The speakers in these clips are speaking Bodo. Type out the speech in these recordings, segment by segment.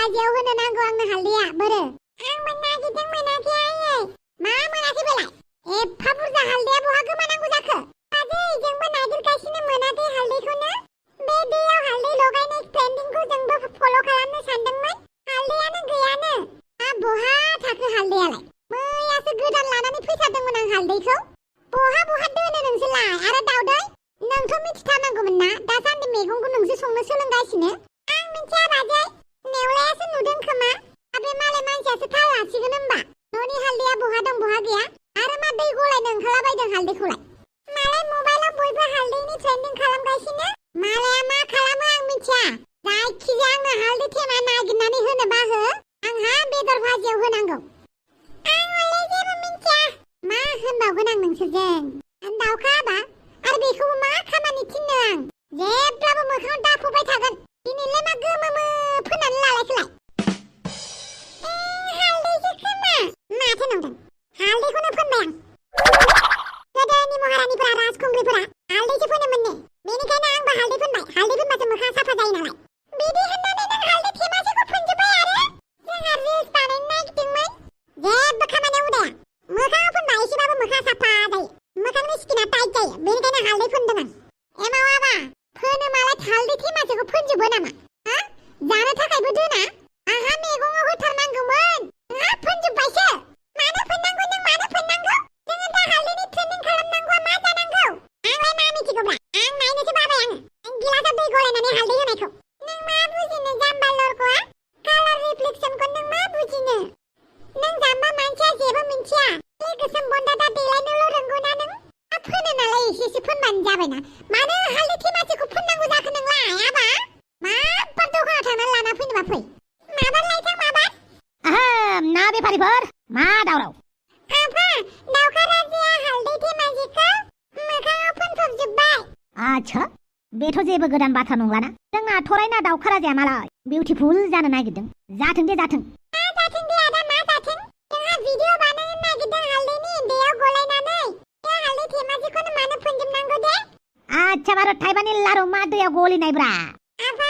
भाजियाव होनो नांगौ आंनो हालदैया बोरो आं मोनाखै आयै मा मोनाखै बेलाय एफा बुरजा हालदैया बहा गोमानांगौ जाखो बाजै जोंबो नागिरगासिनो मोनाखै हालदैखौनो बे दैयाव हालदै लगायनाय ट्रेन्डिंखौ जोंबो फल' खालामनो सानदोंमोन हालदैयानो गैयानो बहा थाखो हालदैयालाय मैयासो गोदान लानानै फैथारदोंमोन आं हालदैखौ बहा दोनो नोंसोरलाय आरो दावदै नोंथ' मिथिथारनांगौमोन ना दासान्दि मैगंखौ नोंसो संनो सोलोंगासिनो आं मिथिया बाजै नेवलायासो नुदों खोमा बे मालाय मानसियासो थाल लासिगोन होमबा न'नि हालदैया बहा दं बहा गैया आरो मा दै गलायनो ओंखारलाबायदों हालदैखौलाय मालाय मबाइलाव बयबो हालदैनि ट्रेन्डिं खालामगासिनो मालाया मा खालामो आं मिथिया जायखिजाया आंनो हालदै थेमा नागिरनानै होनोबा हो आंहा बेदर भाजियाव होनांगौ आं हले जेबो मिथिया मा होनबावगोन आं नोंसोरजों दाउखा हाबा आरो बेखौबो मा खामानि थिननो आं जेब्लाबो मोखाङाव दाफुबाय थागोन दिनैलाय मा गोमोमो फोननानै लालायखोलाय हालदैसो खोमा माथो नंदों हालदैखौनो फोनबाय आं गोदोनि महारानिफोरा राजखुंग्रिफोरा हालदैसो फोनोमोननो बेनिखायनो आंबो हालदै फोनबाय हालदै फोनबासो मोखाङा साफा जायो नालाय बिदि होननानै नों हालदै थेमासेखौ फोनजोब्बाय आरो जोंहा रिल्स बानायनो नागिरदोंमोन जेबो खामानियाव उदाया मोखाङाव फोनबा एसेबाबो मोखाङा साफा जायो मोखांनि स्किना टाइट जायो बेनिखायनो हालदै फोनदों आं एमावाबा फोनो मालाय हालदै थेमासेखौ फोनजोबो नामा जानो थाखायबो दोना आंहा मैगङाव होथारनांगौमोन नोंहा फोनजोब्बायसो मानो फोननांगौ नों मानो फोननांगौ जोङो दा हालदैनि ट्रेनिं खालामनांगौआ मा जानांगौ आंलाय मा मिथिगौब्रा आं नायनोसो बाबाय आङो गिलासाव दै गलायनानै हालदै होनायखौ नों मा बुजिनो जाम्बा लरग'आ कालार रिफ्लेक्सनखौ नों मा बुजिनो नों जाम्बा मानसिया जेबो मिथिया बे गोसोम बन्दादा देलायनोल' रोंगौना नों फोनो नालाय एसेसो फोनबानो जाबायना मानो हालदै थेमासेखौ फोननांगौ जाखो नोंलाय आबा माबार दखानाव थांनानै लाना फैनोबा फै माबार लायथां माबार ना बेफारिफोर मा दावराव आफा दाउखा राजाया हालदै थेमासेखौ मोखाङाव फोनफबजोब्बाय आच्छा बेथ' जेबो गोदान बाथ्रा नंलाना जोंना थरायना दाउखा राजाया मालाय बिउटिफुल जानो नागिरदों जाथों दे जाथों जाथों दे आदा मा जाथों जोंहा भिडिअ बानायनो नागिरदों हालदैनि दैयाव गलायनानै बे हालदै थेमासेखौनो मानो फोनजोबनांगौ दे आच्छा बार' थाइबानि लारु मा दैयाव गलिनायब्रा आफा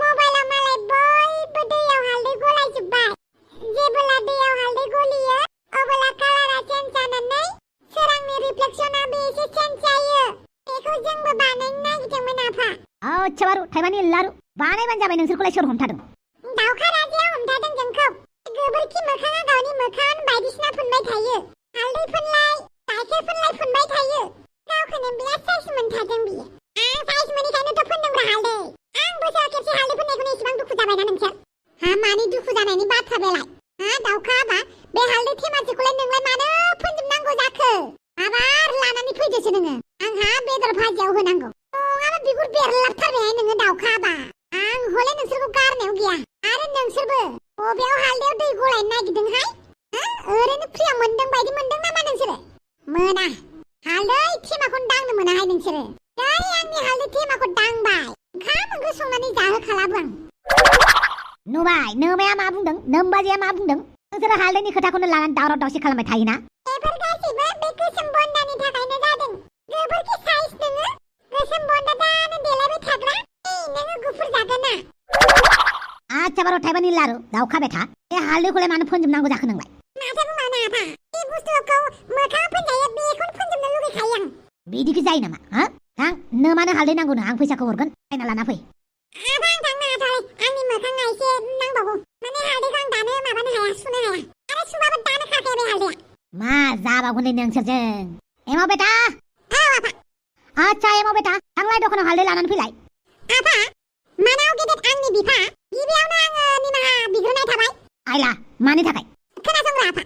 मबाइलाव मालाय बयबो दैयाव हालदै गलायजोब्बाय जेबोला दैयाव हालदै गलियो अबोला कालारा चेन्ज जानानै सोरांनि रिफ्लेक्सनाबो एसे चेन्ज जायो बेखौ जोंबो बानायनो नागिरदोंमोन आफा आच्छा बारु थाइबानि लारु बानायबानो जाबाय नोंसोरखौलाय सोर हमथादों दाउखा राजाया हमथादों जोंखौ गोबोरखि मोखाङा गावनि मोखाङावनो बायदिसिना फोनबाय थायो हालदै फोनलाय गाइखेर फोनलाय फोनबाय थायो गावखौनो बिराद साइज मोनथारदों बियो आं साइज मोनिखायनोथ' फोनदोंब्रा हालदै आं बोसोराव खेबसे हालदै फोननायखौनो एसेबां दुखु जाबायना नोंसोर मानि दुखु जानायनि बाथ्रा बेलाय दाउखा हाबा बे हालदै थेमासेखौलाय नोंलाय मानो फोनजोबनांगौ जाखो आबार लानानै फैदोसो नोङो आंहा बेदर भाजियाव होनांगौ नङाबा बिगुर बेरलाबथारबायहाय नोङो दाउखा हाबा आं हले नोंसोरखौ गारनायाव गैया आरो नोंसोरबो बबेयाव हालदैयाव दै गलायनो नागिरदोंहाय ओरैनो फ्रियाव मोनदों बायदि मोनदों नामा नोंसोरो मोना हालदै थेमाखौनो दांनो मोनाहाय नोंसोरो दै आंनि हालदै थेमाखौ दांबाय ओंखाम ओंख्रि संनानै जाहोखालाबो आं नुबाय नोमाया मा बुंदों नोमबाजैया मा बुंदों नोंसोरो हालदैनि खोथाखौनो लानानै दावराव दावसि खालामबाय थायोना बेफोर गासैबो बे गोसोम बन्दानि थाखायनो जादों गोबोरखि साइज नोङो गोसोम बन्दा दानो देलायबाय थाग्रा नोङो गुफुर जागोना आच्छा बार' थाइबानि लारु दाउखा बेथा बे हालदैखौलाय मानो फोनजोबनांगौ जाखो नोंलाय माथो बुंबावनो आफा बे बुस्थुखौ मोखाङाव फोनजायो बेखौनो फोनजोबनो लुगैखायो आं बिदिखि जायो नामा थां नोमानो हालदै नांगौनो आं फैसाखौ हरगोन बायना लाना फै आफा आं थांनो हाथारै आंनि मोखाङा एसे नांबावगौ माने हालदैखौ आं दानो माबानो हाया सुनो हाया आरो सुबाबो दानो खाखाया बे हालदैया मा जाबावगोन नोंसोरजों एमाव बेटा औ आफा आच्छा एमाव बेटा थांलाय दखानाव हालदै लानानै फैलाय आफा मानाव गेदेर आंनि बिफा गिबियावनो आङो निमाहा बिग्रोनाय थाबाय आइला मानि थाखाय खोनासंग्रा आफा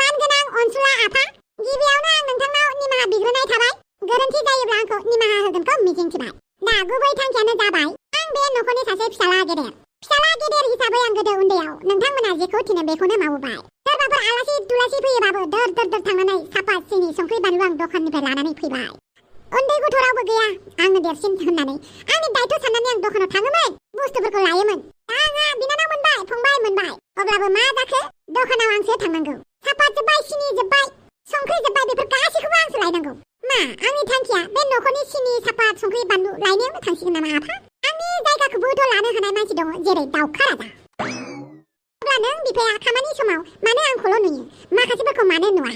मानगोनां अनसुला आफा गिबियावनो आं नोंथांनाव निमाहा बिग्रोनाय थाबाय गोरोन्थि जायोब्ला आंखौ निमाहा होगोनखौ मिजिंथिबाय दा गुबै थांखियानो जाबाय आं बे न'खरनि सासे फिसाला गेदेर हिसाबै आं गोदो उन्दैयाव नोंथांमोना जेखौ थिनो बेखौनो मावबाय सोरबाफोर आलासि दुलासि फैयोबाबो दर थांनानै साफा सिनि संख्रि बानलु आं दखाननिफ्राय लानानै फैबाय उन्दै गथ' रावबो गैया आंनो देरसिन होननानै आंनि दायथ' साननानै आं दखानाव थाङोमोन बुस्थुफोरखौ लायोमोन दा आंहा बिनानाव मोनबाय फंबाय मोनबाय अब्लाबो मा जाखो दखानाव आंसो थांनांगौ साफा जोब्बाय सिनि जोब्बाय संख्रि जोब्बाय बेफोर गासैखौबो आंसो लायनांगौ मा आंनि थांखिया बे न'खरनि सिनि साफा संख्रि बानलु लायनायावनो थांसिगोन नामा आफा आंनि जायगाखौ बिफाखौबोथ' लानो हानाय मानसि दङ जेरै दाउखा राजा अब्ला नों बिफाया खामानि समाव मानो आंखौल' नुयो माखासेफोरखौ मानो नुवा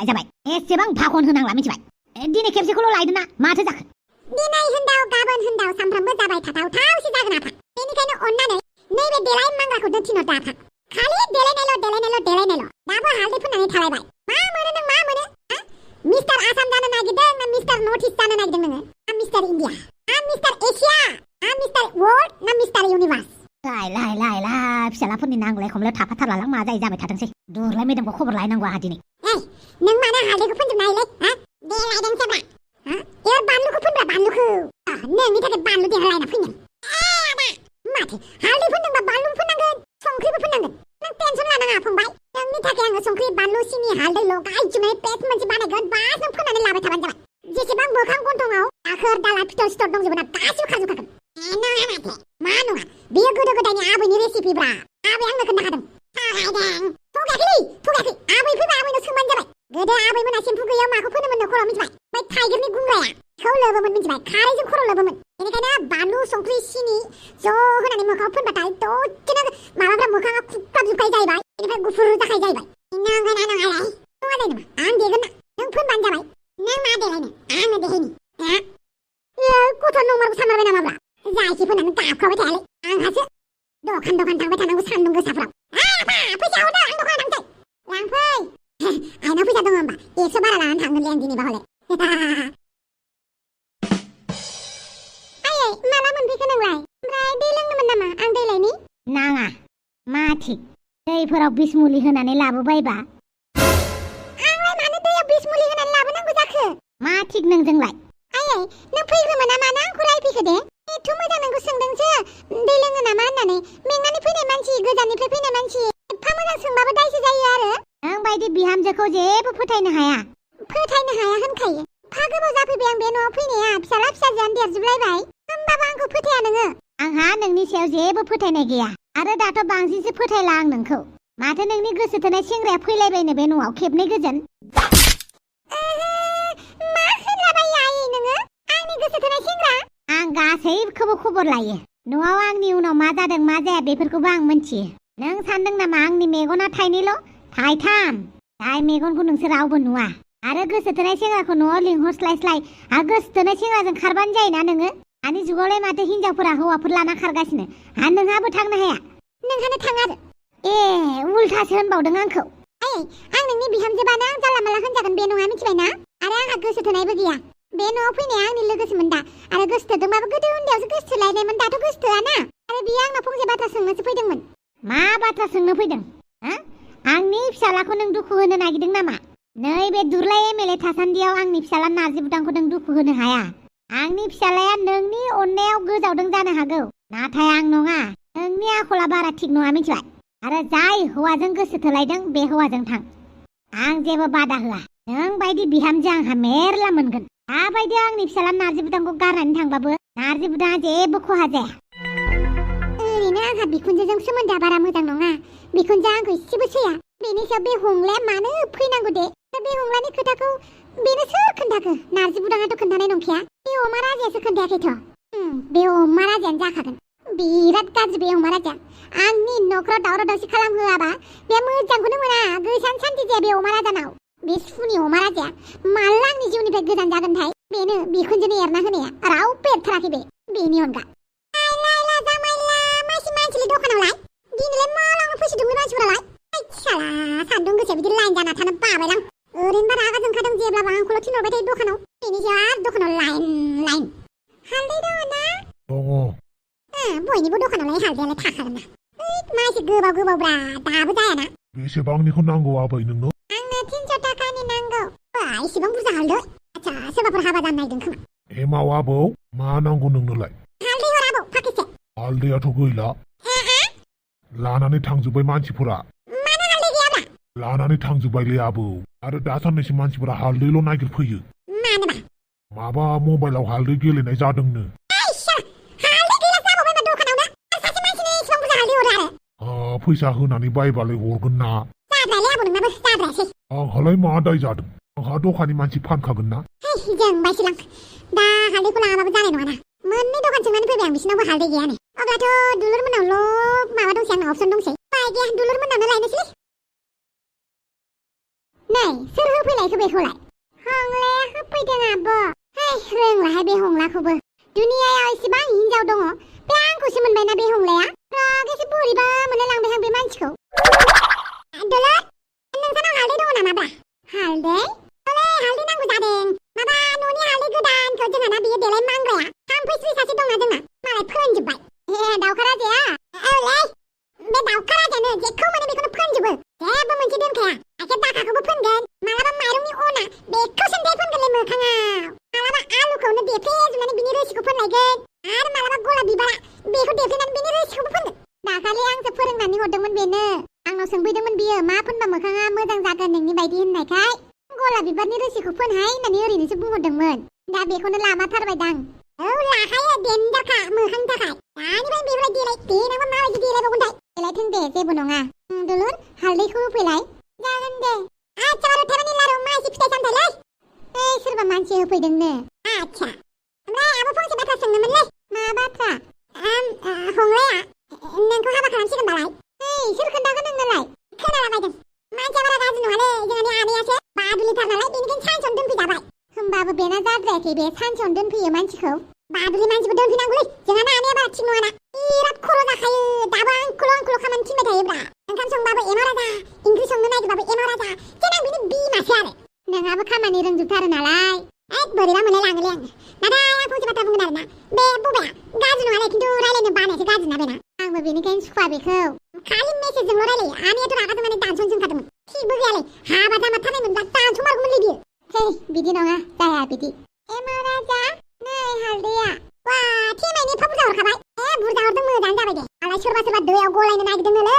जाबाय एसेबां भाखन होनांला मिथिबाय दिनै खेबसेखौल' लायदो ना माथो जाखो दिनै होनदाव गाबोन होनदाव सानफ्रामबो जाबाय थाथावथावसो जागोन आफा बेनिखायनो अननानै नैबे देलाय मांग्राखौ दोनथिनहरदो आफा खालि देलायनायल' दाबो हालदै फुननानै थालायबाय मा मोनो नों मा मोनो मिस्टार आसाम जानो नागिरदों ना मिस्टार नर्थ इस्ट जानो नागिरदों नोङो ना मिस्टार इन्डिया ना मिस्टार एशिया ना मिस्टार वर्ल्ड ना मिस्टार इउनिभार्स लाय फिसालाफोरनि नांलाय खमलायाव थाफाथारलालां मा जायो जाबाय थाथोंसै दुरलाय मेदामखौ खबर लायनांगौ आहा दिनै नों मानो हालदैखौ फुनजोबनो हायोलै देलायदोंसोब्रा एबार बानलुखौ फुनब्रा बानलुखौ नोंनि थाखाय बानलु देलायना फैगोन माथो हालदै फुनदोंबा बानलु फुननांगोन संख्रिबो फुननांगोन नों टेनसन लानाङा फंबाय नोंनि थाखाय आङो संख्रि बानलु सिनि हालदै लगायजोबनानै पेस्ट मोनसे बानायगोन बास नों फुननानै लाबाय थाबानो जाबाय जेसेबां मोखां गन्थङाव दाखोर दाला फिथर सिथर दंजोबो ना गासिबो खारजोबखागोन नङा माथो मा नङा बेयो गोदो गोदायनि आबैनि रेसिपिब्रा आबै आंनो खोन्थाखादों थगायाखै आबै फैबा आबैनो सोंबानो जाबाय गोदो आबैमोना सेम्पु गैयाव माखौ फोनोमोन खर'आव मिथिबाय बै थाइगिरनि गुंग्राया खौ लोबोमोन मिथिबाय खारैजों खर' लोबोमोन बेनिखायनो बानलु संख्रि सिनि ज' होनानै मोखाङाव फोनबाथाय दसेनो माबाफ्रा मोखाङा खुख्लाबजोबखायो जाहैबाय बेनिफ्राय गुफुर जाखायो जाहैबाय नङा जायो नामा आं देगोन ना नों फोनबानो जाबाय नों मा देलायनो आंनो देहायनि गथ' नंमारगौ सानमारबाय नामाब्रा जायखि फोननानै गाबखाबाय थायालै आंहासो दखान थांबाय थानांगौ सान्दुं गोसाफ्राव फैसा हरदो आं दखान थांसै लांफै आंनाव फैसा दङ होमबा 100 बारा लानानै थांगोनलै आं दिनैबा हले माला मोनफैखो नोंलाय ओमफ्राय दै लोंनोमोन नामा आं दै लायनि नाङा मा थिक दैफोराव बिस मुलि होनानै लाबोबायबा आंलाय मानो दैयाव बिस मुलि होनानै लाबोनांगौ जाखो मा थिक नोंजोंलाय नों फैग्रोमोना मानो आंखौ रायफैखो दे एथ' मोजां नोंखौ सोंदोंसो दै लोङो नामा होननानै मेंनानै फैनाय मानसि गोजाननिफ्राय फैनाय मानसि एफा मोजां सोंबाबो दायसो जायो आरो नों बायदि बिहामजोखौ जेबो फोथायनो हाया होनखायो फा गोबाव जाफैबाय आं बे न'आव फैनाया फिसाला फिसाजोआनो देरजोबलायबाय होमबाबो आंखौ फोथाया नोङो आंहा नोंनि सायाव जेबो फोथायनाय गैया आरो दाथ' बांसिनसो फोथायला आं नोंखौ माथो नोंनि गोसो थोनाय सेंग्राया फैलायबायनो बे न'आव खेबनै गोजोन मा होनलाबायो आयै नोङो आंनि गोसो थोनाय सेंग्रा आं गासैखौबो खबर लायो न'आव आंनि उनाव मा जादों मा जाया बेफोरखौबो आं मिथियो नों सानदों नामा आंनि मेगना थाइनैल' थाइथाम जाय मेगनखौ नोंसोर रावबो नुवा आरो गोसो थोनाय सेंग्राखौ न'आव लिंहरस्लायस्लाय आरो गोसो थोनाय सेंग्राजों खारबानो जायोना नोङो दानि जुगावलाय माथो हिनजावफोरा हौवाफोर लाना खारगासिनो नोंहाबो थांनो हाया नोंहानो थाङा आरो उल्थासो होनबावदों आंखौ आं नोंनि बिहामजोबानो आं जानला माला होनजागोन बे नङा मिथिबायना आरो आंहा गोसो थोनायबो गैया बे न'आव फैनाया आंनि लोगोसोमोन दा आरो गोसो थोदोंबाबो गोदो उन्दैयावसो गोसो थोलायनायमोन दाथ' गोसो थोआना आरो बियो आंनाव फंसे बाथ्रा सोंनोसो फैदोंमोन मा बाथ्रा सोंनो फैदों आंनि फिसालाखौ नों दुखु होनो नागिरदों नामा नैबे दुरलाय एमएलए थासान्दियाव आंनि फिसाला नारजि बुदांखौ नों दुखु होनो हाया आंनि फिसालाया नोंनि अननायाव गोजावदों जानो हागौ नाथाय आं नङा नोंनि आखला बारा थिग नङा मिथिबाय आरो जाय हौवाजों गोसो थोलायदों बे हौवाजों थां आं जेबो बादा होआ नों बायदि बिहामजो आंहा मेरला मोनगोन दाबायदि आंनि फिसाला नारजि बुदांखौ गारनानै थांबाबो नारजि बुदाङा जेबो खहा जाया ओरैनो आंहा बिखुनजोजों सोमोन्दोआ बारा मोजां नङा बिखुनजोआ आंखौ इसेबो सैया बेनि सायाव बे हंलाया मानो फैनांगौ दे बे हंलानि खोथाखौ बेनो सोर खोन्थाखो नारजि बुदाङाथ' खोन्थानाय नंखाया बे अमा राजायासो खोन्थायाखैथ' बे अमा राजायानो जाखागोन बिराद गाज्रि बे अमा राजा आंनि न'खराव दावराव दावसि खालामहोआबा बे मोजांखौनो मोना गोसान सान्थि जाया बे अमा राजानाव बे सुनि अमा राजाया माला आंनि जिउनिफ्राय गोजान जागोनथाय बेनो बिखुनजोनो एरना होनाया रावबो एरथाराखै बेनि अनगा मानसिनि दखानावलाय दिनैलाय मालावनो फैसोदोंलै मानसिफोरालाय साला सान्दुं गोसा बिदि लाइन जाना थानो बाबायलां ओरैनोबा रागा जोंखादों जेब्लाबो आंखौल' थिनहरबाय थायो दखानाव बेनि सायाव आरो दखानाव लाइन हालदै दङ ना दङ बयनिबो दखानावलाय हालदैयालाय थाखागोन ना मा एसे गोबावब्रा दाबो जायाना बेसेबांनिखौ नांगौ आबै नोंनो आंनो 300 थाखानि नांगौ इसेबां बुरजा हालदै आच्छा सोरबाफोर हाबा जानो नागिरदों खोमा एमाव आबौ मा नांगौ नोंनोलाय हालदै हर आबौ पाकेटसे हालदैयाथ' गैला लानानै थांजोब्बाय मानसिफोरा मानो हालदै गैयाब्ला लानानै थांजोब्बायलै आबौ आरो दासाननैसो मानसिफोरा हालदैल' नागिरफैयो मानोबा माबा मबाइलाव हालदै गेलेनाय जादोंनो फैसा होनानै बायबालाय हरगोन ना आंहालाय मा दाय जादों आंहा दखाननि मानसि फानखागोन ना जों बायसोलां दा हालदैखौ लाङाबाबो जानाय नङाना मोननै दखान सोंनानै फैबाय आं बिसिनावबो हालदै गैयानो अब्लाथ' दुलुर मोननावल' माबा दंसै आंनाव अपसन दंसै बाय गैया दुलुर मोननावनो लायनोसै नै सोर होफैलायखो बेखौलाय हंलाया होफैदों आब' है रोंलाहाय बे हंलाखौबो दुनियायाव एसेबां हिनजाव दङ बे आंखौसो मोनबायना बे हंलाया रागासो बोरैबा मोनलायलांबाय आं बे मानसिखौ दुलुर नोंसानाव हालदै दङ नामाब्रा हालदै हले हालदै नांगौ जादों माबा न'नि हालदै गोदानखौ जोंहाना बियो देलाय मांग्राया थाम्फै सासे दंना जोंना मालाय फोनजोब्बाय दाउखा राजाया औलै बे दाउखा राजायानो जेखौ मोनो बेखौनो फोनजोबो जेबो मोनसे दोनखाया आखाइ दाखाखौबो फोनगोन मालाबा माइरंनि अना बेखौ सोंथाय फोनगोनलै मोखाङाव मालाबा आलुखौनो देफ्लेजोबनानै बिनि रोसिखौ फोनलायगोन आरो मालाबा गलाप बिबारा बेखौ देफ्लेनानै बिनि रोसिखौबो फोनगोन दाखालि आंसो फोरोंनानै हरदोंमोन बेनो आंनाव सोंफैदोंमोन बियो मा फोनबा मोखाङा मोजां जागोन नोंनि बायदि होननायखाय गलाप बिबारनि रोसिखौ फोनहाय होननानै ओरैनोसो बुंहरदोंमोन दा बेखौनो लामाथारबायदां औ लाखायो देनजारखा मोखांनि थाखाय दानिफ्रायनो बेफोरबायदि देलाय देनांबा माबायदि देलायबावगोनथाय देलायथों दे जेबो नङा दुलुर हालदैखौ होफैलाय जागोन दे आच्छा बारु थाइबानि लारु मा एसे फिथाइ सामथायलै सोरबा मानसि होफैदोंनो आच्छा ओमफ्राय आब' फंसे बाथ्रा सोंनोमोनलै मा बाथ्रा हंलाया नोंखौ हाबा खालामसिगोन बालाय सोर खोन्थागोन नोंनोलाय खोनालाबायदों मानसिया बारा गाज्रि नङालै जोंहानि आनैयासो बादुलिथार नालाय बेनिखायनो सानसेयावनो दोनफैजाबाय होमबाबो बेना जाद्रायाखै बे सानसेयावनो दोनफैयो मानसिखौ बादुलि मानसिबो दोनफैनांगौलै जोंहाना आनैया बारा थिग नङाना बिराद खर' जाखायो दाबो आंखौल' खामानि थिनबाय थायोब्रा ओंखाम संबाबो एमा राजा ओंख्रि संनो नागिरबाबो एमा राजा जेना बिनि बिमासो आरो नोंहाबो खामानि रोंजोबथारो नालाय बोरैबा मोनलायलाङोलै आङो नाथाय आं फंसे बाथ्रा बुंगोन आरोना बे बबाया गाज्रि नङालै खिन्थु रायलायनो बानायसो गाज्रि ना बेना आंबो बेनिखायनो सुखुवा बेखौ खालि मेसेजजोंल' रायलायो आनैयाथ' रागा जोंनानै दानस'नो जोंखादोंमोन थिगबो गैयालै हाबा जामारथारनायमोनब्ला दानस'मारगौमोनलै बियो बिदि नङा जाया बिदि एमा राजा नै हालदैया वा थेमायनि एफा बुरजा हरखाबाय बुरजा हरदों मोजाङानो जाबाय दे आलाय सोरबा दैयाव गलायनो नागिरदोंनोलै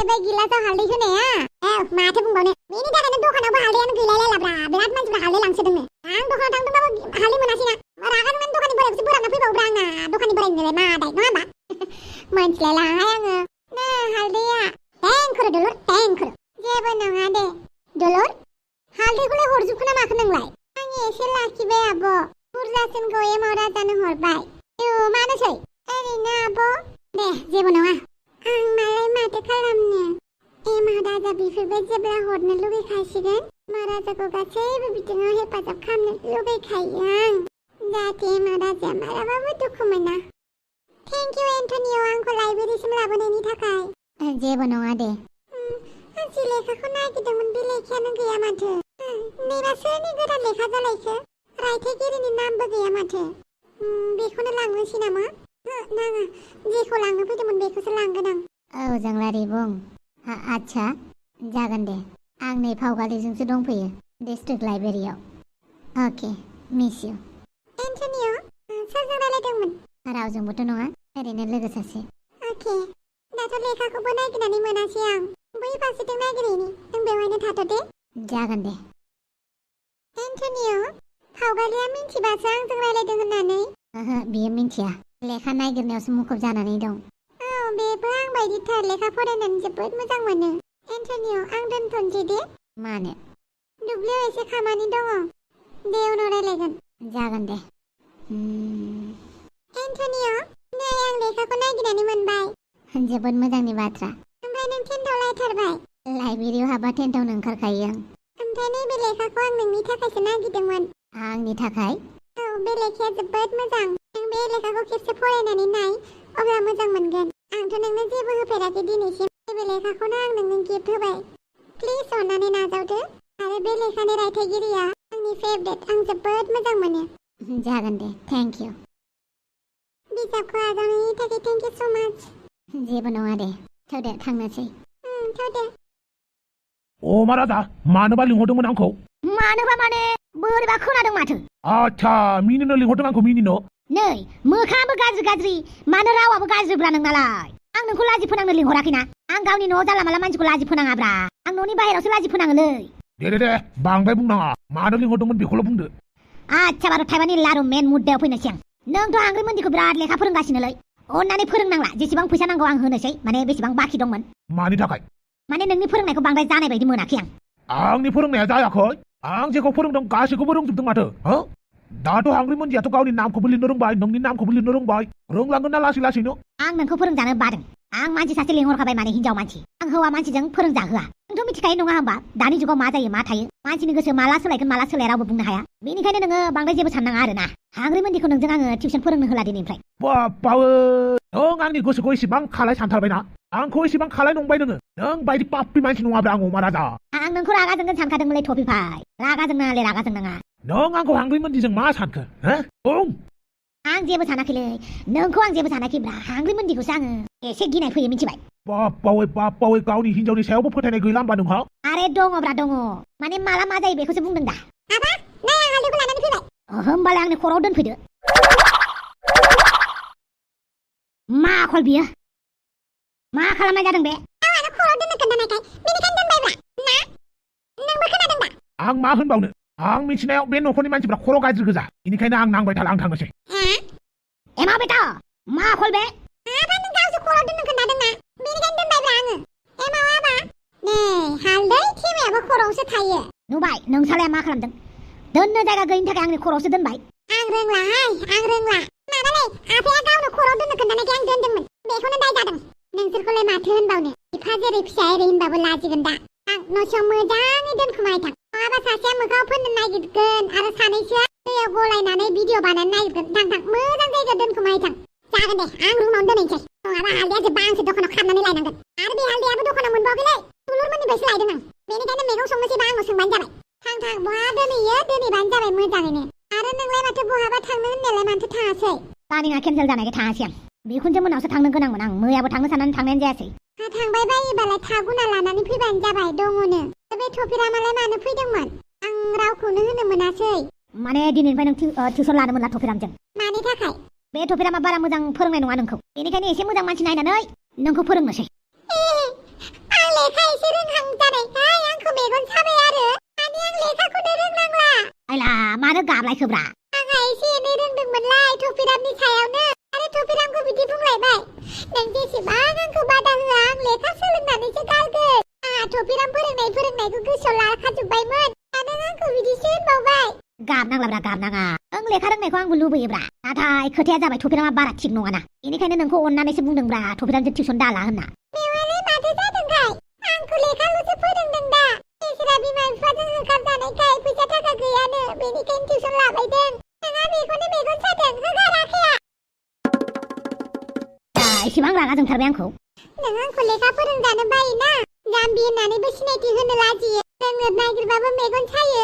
बे गिलासाव हालदै होनाया माथो बुंबावनो बेनि थाखायनो दखानावबो हालदैयानो गैलायलायलाब्रा बिराद मानसिफ्रा हालदै लांसोदोंनो आं दखानाव थांदोंबाबो हालदै मोनासैना रागा जोंनानै दखाननि बोरायखौसो बोराबना फैबावब्रा आंना दखाननि बोरायनिलाय मा दाय नङा होमबा मोनथिलायलाहाय आङो नै हालदैया टेंखुर दुलुर टेंखुर जेबो नङा दे दुलुर हालदैखौलाय हरजोबखो ना माखो नोंलाय आं एसे लाखिबाय आब' बुरजासिनखौ एमाव राजानो हरबाय मानोसै ओरैनो आब' दे जेबो नङा आं मालाय माथो खालामनो एमाव राजा बिफोरबाय जेब्ला हरनो लुगैखासिगोन महाराजाखौ गासैबो बिथिङाव हेफाजाब खालामनो लुगैखायो आं जाहाथे एमाव राजाया मालाबाबो दुखु मोना थेंक इउ एन्टनिय' आंखौ लाइब्रेरिसिम लाबोनायनि थाखाय जेबो नङा दे आं जि लेखाखौ नागिरदोंमोन बे लेखायानो गैया माथो नैबा सोरनि गोदान लेखा जालायखो रायथाइगिरिनि नामबो गैया माथो बेखौनो लांनोसै नामा नाङा जेखौ लांनो फैदोंमोन बेखौसो लांगोन आं औ जोंलारि बुं आच्छा जागोन दे आं नै फावगारिजोंसो दंफैयो डिस्ट्रिक्ट लाइब्रेरियाव अके मिस इउ एन्टनिय' सोरजों रायलायदोंमोन रावजोंबोथ' नङा ओरैनो लोगो सासे अके दाथ' लेखाखौबो नागिरनानै मोनासै आं बै फारसेथिं नागिरहैनि नों बेवहायनो थाथ' दे जागोन दे एन्टनिय' फावगारिया मिन्थिबासो आंजों रायलायदों होननानै बियो मिन्थिया लेखा नागिरनायावसो मुखुब जानानै दं बेबो आं बायदिथार लेखा फरायनानै जोबोद मोजां मोनो एन्टनिय' आं दोनथ'नोसै दे मानो दुब्लियाव एसे खामानि दङ दे उनाव रायलायगोन जागोन दे एन्टनिय' नै आं लेखाखौ नागिरनानै मोनबाय जोबोद मोजांनि बाथ्रा ओमफ्राय नों टेन्टआव लायथारबाय लाइब्रेरियाव हाबा टेन्टआवनो ओंखारखायो आं ओमफ्राय नैबे लेखाखौ आं नोंनि थाखायसो नागिरदोंमोन आंनि थाखाय औ बे लेखाया जोबोद मोजां नों बे लेखाखौ खेबसे फरायनानै नाय अब्ला मोजां मोनगोन आंथ' नोंनो जेबो होफेराखै दिनैसिम बे लेखाखौनो आं नोंनो गिफ्ट होबाय प्लिज अननानै नाजावदो आरो बे लेखानि रायथाइगिरिया आंनि फेभरेट आं जोबोद मोजां मोनो जागोन दे थेंक इउ बिजाबखौ आजावनायनि थाखाय थेंक इउ स' माच जेबो नङा दे थौदे थांनोसै थौदे अ महाराजा मानोबा लिंहरदोंमोन आंखौ मानोबा माने बोरैबा खोनादों माथो आच्छा मिनिनो लिंहरदों आंखौ मिनिनो नै मोखाङाबो गाज्रि मानो रावाबो गाज्रिब्रा नोंनालाय आं नोंखौ लाजि फोनांनो लिंहराखैना आं गावनि न'आव जाला माला मानसिखौ लाजि फोनाङाब्रा आं न'नि बाहेरावसो लाजि फोनाङोलै दे बांद्राय बुंनाङा मानो लिंहरदोंमोन बेखौल' बुंदो आच्छा बारु थाइबानि लारु मेन मुद्दायाव फैनोसै आं नोंथ' हांग्रि मोन्दिखौ बिराद लेखा फोरोंगासिनोलै अननानै फोरोंनांला जेसेबां फैसा नांगौ आं होनोसै माने बेसेबां बाखि दंमोन मानि थाखाय माने नोंनि फोरोंनायखौ बांद्राय जानाय बायदि मोनाखै आं आंनि फोरोंनाया जायाखै आं जेखौ फोरोंदों गासैखौबो रोंजोबदों माथो दाथ' हांग्रि मोनदियाथ' गावनि नामखौबो लिरनो रोंबाय नोंनि नामखौबो लिरनो रोंबाय रोंलांगोन ना लासै लासैनो आं नोंखौ फोरोंजानो बादों आं मानसि सासे लिंहरखाबाय माने हिनजाव मानसि आं हौवा मानसिजों फोरोंजाहोआ नोंथ' मिथिखायो नङा होमबा दानि जुगाव मा जायो मा थायो मानसिनि गोसो माला सोलायगोन माला सोलाया रावबो बुंनो हाया बेनिखायनो नोङो बांद्राय जेबो साननाङा आरोना हांग्रि मोनदिखौ नोंजों आङो टिउसन फोरोंनो होला दिनैनिफ्राय बापावो नों आंनि गोसोखौ एसेबां खालाय सानथारबायना आंखौ एसेबां खालाय नंबाय नों बायदि पापि मानसि नङाब्रा आं अमा राजा आं नोंखौ रागा जोंगोन सानखादोंमोनलै थफिफाय रागा जोंनाङालै रागा जोंनाङा नों आंखौ हांग्रि मोनदिजों मा सानखो बुं आं जेबो सानाखैलै नोंखौ आं जेबो सानाखैब्रा हांग्रि मोनदिखौसो आङो एसे गिनाय फैयो मिथिबाय बापावै गावनि हिनजावनि सायावबो फोथायनाय गैला होमबा नोंहा आरे दङब्रा दङ माने माला मा जायो बेखौसो बुंदों दा आबा नै आं हालदैखौ लानानै फैबाय होमबालाय आंनि खर'आव दोनफैदो मा आखल बियो मा खालामनाय जादों बे आंनो खर'आव दोननो खोन्थानायखाय बेनिखायनो दोनबायब्रा ना नोंबो खोनादों दा आं मा होनबावनो आं मिथिनायाव बे न'खरनि मानसिफ्रा खर' गाज्रि गोजा बेनिखायनो आं नांबाय थाला आं थांनोसै एमा बेटा मा आखल बे आबा नों गावसो खर'आव दोननो खोन्थादोंना बेनिखायनो दोनबायब्रा आङो एमाव आबा नै हालदै थेमायाबो खर'आवसो थायो नुबाय नोंसालाया मा खालामदों दोननो जायगा गैयिनि थाखाय आंनि खर'आवसो दोनबाय आं रोंलाहाय आं रोंला माबालै आफाया गावनो खर'आव दोननो खोन्थानायखाय आं दोनदोंमोन बेखौनो दाय जादों नोंसोरखौलाय माथो होनबावनो बिफा जेरै फिसा एरै होनबाबो लाजिगोन दा आं न'सियाव मोजाङै दोनखुमायथां नङाबा सासेया मोखाङाव फोननो नागिरगोन आरो सानैसोआ दैयाव गलायनानै भिडिअ बानायनो नागिरगोन थां मोजां जायगायाव दोनखुमायथां जागोन दे आं रुमावनो दोनहैनोसै नङाबा हालदैया जोब्बा आंसो दखानाव खारनानै लायनांगोन आरो बे हालदैयाबो दखानाव मोनबावाखैलै दुलुरमोननिफ्रायसो लायदों आं बेनिखायनो मैगं संनोसैबा आंनाव सोंबानो जाबाय थां बहा दोनहैयो दोनहैबानो जाबाय मोजाङैनो आरो नोंलाय माथो बहाबा थांनो होननायालाय माथो थाङासै प्लानिंआ केन्सेल जानायखाय थाङासै आं बिखुनजो मोनावसो थांनो गोनांमोन आं मैयाबो थांनो साननानै थांनायानो जायासै थांबाय बायोबालाय थागुना लानानै फैबानो जाबाय दङनो बे थफिरामालाय मानो फैदोंमोन आं रावखौनो होनो मोनासै माने दिनैनिफ्राय नों टिउसन लानो मोनला थफिरामजों मानि थाखाय बे थफिरामा बारा मोजां फोरोंनाय नङा नोंखौ बेनिखायनो एसे मोजां मानसि नायनानै नोंखौ फोरोंनोसै आं लेखा एसे रोंहां जानायखाय आंखौ मेगन साबाय आरो माने आं लेखाखौनो रोंनांला आइला मानो गाबलायखोब्रा आंहा एसे एनै रोंदोंमोनलाय थफिरामनि सायावनो आरो थफिरामखौ बिदि बुंलायबाय नों जेसेबां आंखौ बादा होआ आं लेखा सोलोंनानैसो गारगोन आंहा थफिराम फोरोंनायखौ गोसोआव लाखाजोब्बायमोन आरो आंखौ बिदिसो होनबावबाय गाबनांलाब्रा गाबनाङा नों लेखा रोंनायखौ आंबो लुबैयोब्रा नाथाय खोथाया जाबाय थफिरामा बारा थिग नङाना बेनिखायनो नोंखौ अननानैसो बुंदोंब्रा थफिरामजों टिउसन दाला होनना बेवहायलाय माथो जादोंखाय आंखौ लेखाल'सो फोरोंदों दा इसोरा बिमा बिफाजों होखारजानायखाय फैसा थाखा गैयानो बेनिखायनो टिउसन लाबायदों नोंहा बेखौनो मेगन सादों होखाराखैया एसेबां रागा जोंथारबाय आंखौ नों आंखौ लेखा फोरोंजानो बायोना जाम्बि होननानैबो सिनायथि होनो लाजियो रोंनो नागिरबाबो मेगन सायो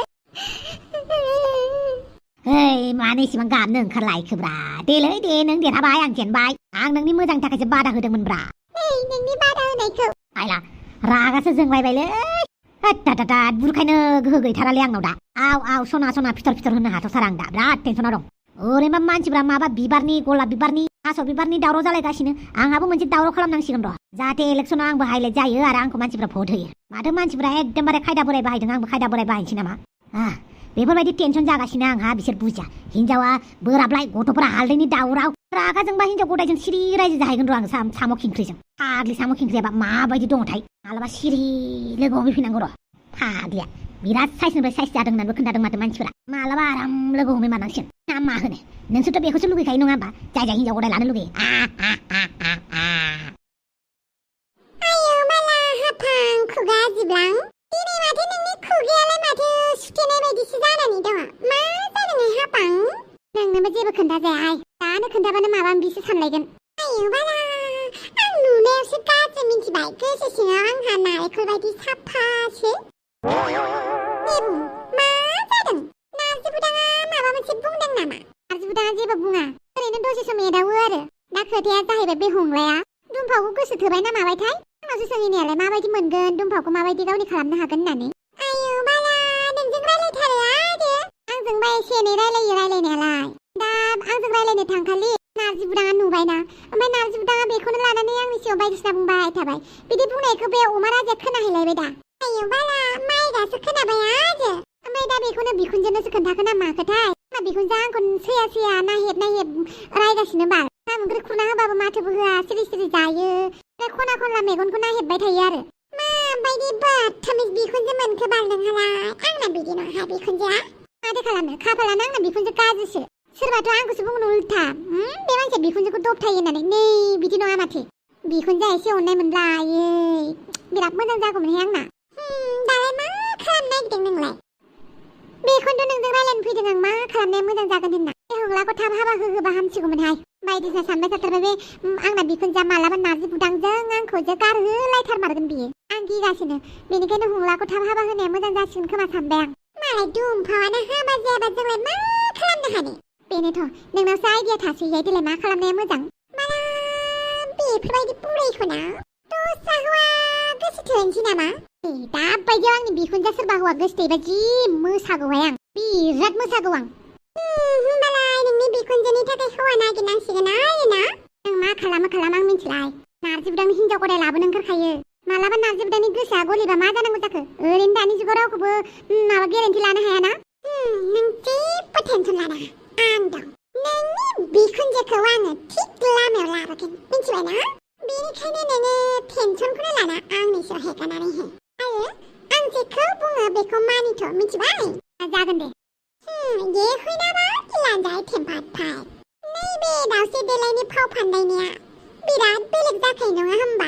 मानो इसेबां गाबनो ओंखारलायखोब्रा देलै दे नों देरहाबाय आं जेनबाय आं नोंनि मोजांनि थाखायसो बादा होदोंमोनब्रा नोंनि बादा होनायखौ आइला रागासो जोंलायबायलै बुरखायनो गोहो गैथारालै आंनाव दा आव सना फिथर होनो हाथ'सारा आं दा बिराद टेनसनाव दं ओरैनोबा मानसिफ्रा माबा बिबारनि गलाब बिबारनि थास' बिबारनि दावराव जालायगासिनो आंहाबो मोनसे दावराव खालामनांसिगोन र' जाहाथे इलेक्सनाव आंबो हाइलाइट जायो आरो आंखौ मानसिफ्रा भट होयो माथो मानसिफ्रा एकदमबारे खायदा बोराय बाहायदों आंबो खायदा बोराय बाहायनोसै नामा बेफोरबायदि टेनसन जागासिनो आंहा बिसोर बुजिया हिनजावा बोराबलाय गथ'फोरा हालदैनि दावराव रागा जोंबा हिनजाव गदायजों सिरि रायजो जाहैगोन र' आं साम' खिंख्रिजों फाग्लि साम' खिंख्रियाबा माबायदि दङथाय मालाबा सिरि लोगो हमहैफिननांगौ र' फाग्लिया बिराद साइसनिफ्राय साइस जादों होननानैबो खोन्थादों माथो मानसिफोरा मालाबा आराम लोगो हमहैमारनांसिगोन ना मा होनो नोंसोरथ' बेखौसो लुगैखायो नङा होमबा जाय हिनजाव गदाय लानो लुगैयो आयौ माला हाफां खुगा जिब्लां दिनै माथो नोंनि खुगायालाय माथो सुथेनाय बायदिसो जानानै दङ मा जादों हाफां नोंनोबो जेबो खोन्थाजाया दानो खोन्थाबानो माबा बिसो सानलायगोन आयौ बाला आं नुनायावसो गाज्रि मिन्थिबाय गोसो सिङाव आंहा नारेंखल बायदि साफासो मा जादों नारजि बुदाङा माबा मोनसे बुंदों नामा नारजि बुदाङा जेबो बुङा ओरैनो दसे सम एदावो आरो दा खोथाया जाहैबाय बे हंलाया दुम्फावखौ गोसो थोबाय ना माबायथाय आंनावसो सोंहैनायालाय माबायदि मोनगोन दुम्फावखौ माबायदि गावनि खालामनो हागोन होननानै आयौ बाला नोंजों रायलायथारो आरो आंजोंबा एसे एनै रायलायो रायलायनायालाय दा आंजों रायलायनो थांखालि नारजि बुदाङा नुबायना ओमफ्राय नारजि बुदाङा बेखौनो लानानै आंनि सिगाङाव बायदिसिना बुंबाय थाबाय बिदि बुंनायखौ बे अमा राजाया खोनाहैलायबाय दा आयौ बाला माइगासो खोनाबाय आरो ओमफ्राय दा बेखौनो बिखुनजोनोसो खोन्थागोन ना माखोथाय बिखुनजोआ आंखौ सैया नाहेब रायगासिनो बाल ओंखाम ओंख्रि खुरना होबाबो माथोबो होआ सिरि सिरि जायो ओमफ्राय खना खनला मेगनखौ नाहेबबाय थायो आरो माबायदि बदथामिज बिखुनजो मोनखो बाल नोंहालाय आंना बिदि नङा बिखुनजोआ माथो खालामनो खाफालानो आंना बिखुनजो गाज्रिसो सोरबाथ' आंखौसो बुंनो उल्था बे मानसिया बिखुनजोखौ दबथायो होननानै नै बिदि नङा माथो बिखुनजोआ एसे अननाय मोनब्ला आयै बिराद मोजां जागौमोनहाय आंना दालाय मा खालामनो नागिरदों नोंलाय बेखौनोथ' नोंजों रायलायनो फैदों आं मा खालामनाया मोजां जागोन होनना बे हंलाखौ थाब हाबा होबा हामसिगौमोनहाय बायदिसिना सानबाय थाथारबाय बे आंना बिखुनजोआ मालाबा नारजि बुदांजों आंखौ जे गारहोलायथारमारगोन बियो आं गिगासिनो बेनिखायनो हंलाखौ थाब हाबा होनाया मोजां जासिगोन खोमा सानबाय आं मालाय दुमफावानो हाबा जायाबा जोंलाय मा खालामनो हानो बेनोथ' नोंनावसो आइडिया थासैहाय देलाय मा खालामनाया मोजां माला बेफोरबायदि बुरैखौना दस्रा हौवा गोसो थोनोसै नामा दाबायदियाव आंनि बिखुनजोआ सोरबा हौवा गोसो थोयोबा जि मोसागौहाय आं बिराद मोसागौ आं होमबालाय नोंनि बिखुनजोनि थाखाय हौवा नागिरनांसिगोन आरोना नों मा खालामो आं मिथिलाय नारजि बुदांनि हिनजाव गदाय लाबोनो ओंखारखायो मालाबा नारजि बुदांनि गोसोआ गलिबा मा जानांगौ जाखो ओरैनो दानि जुगाव रावखौबो माबा गेरेन्टि लानो हायाना नों जेबो टेनसन लानाङा आं दं नोंनि बिखुनजोखौ आङो थिग लामायाव लाबोगोन मिथिबायना बेनिखायनो नोङो टेनसनखौनो लाना आंनि सायाव हेगारनानै हो आरो आं जेखौ बुङो बेखौ मानिथ' मिथिबाय जागोन दे ये फैनाबा लानजाय थेम्फाथाय नैबे दावसे देलायनि फाव फान्दायनाया बिराद बेलेग जाखायो नङा होमबा